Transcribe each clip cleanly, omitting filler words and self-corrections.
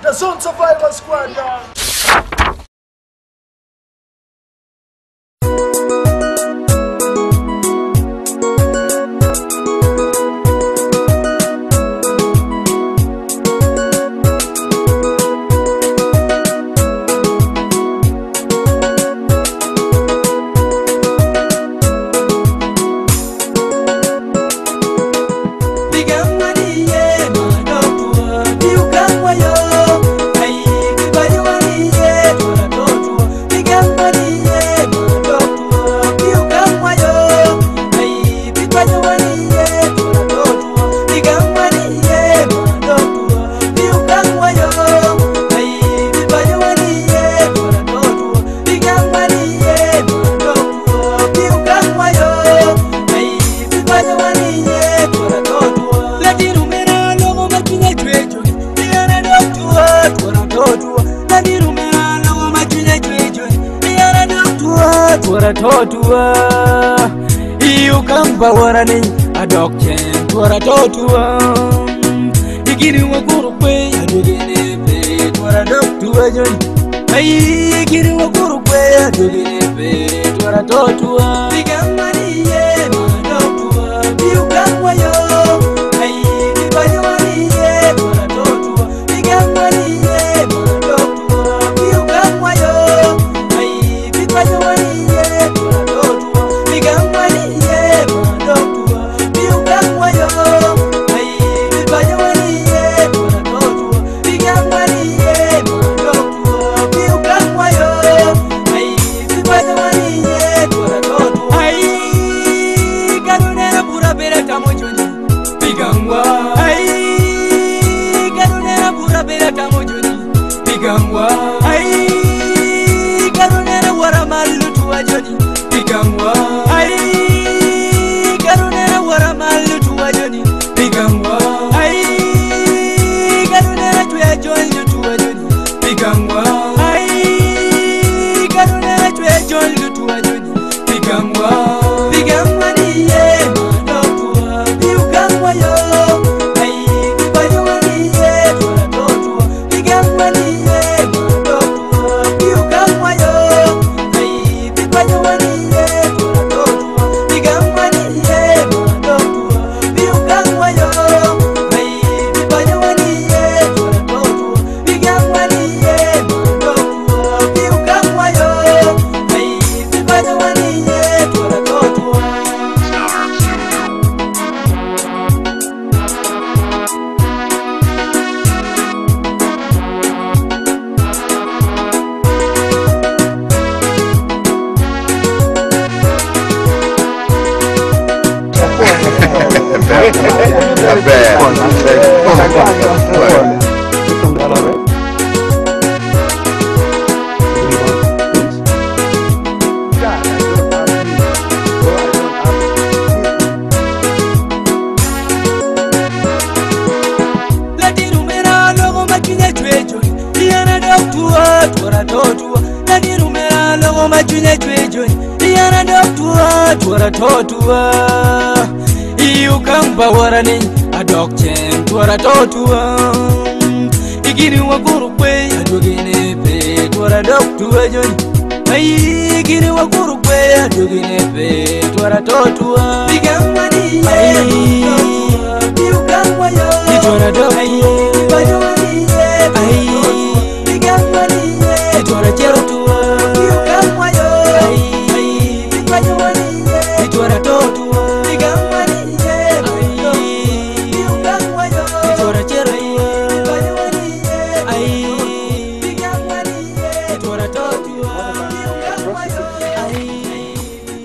The Zone Survivor Squad, dog.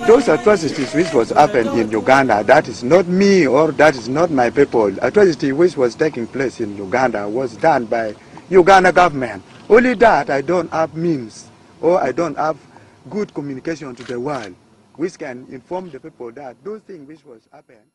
Those atrocities which was happened in Uganda, that is not me or that is not my people. Atrocity which was taking place in Uganda was done by Uganda government. Only that I don't have means or I don't have good communication to the world, which can inform the people that those things which was happened.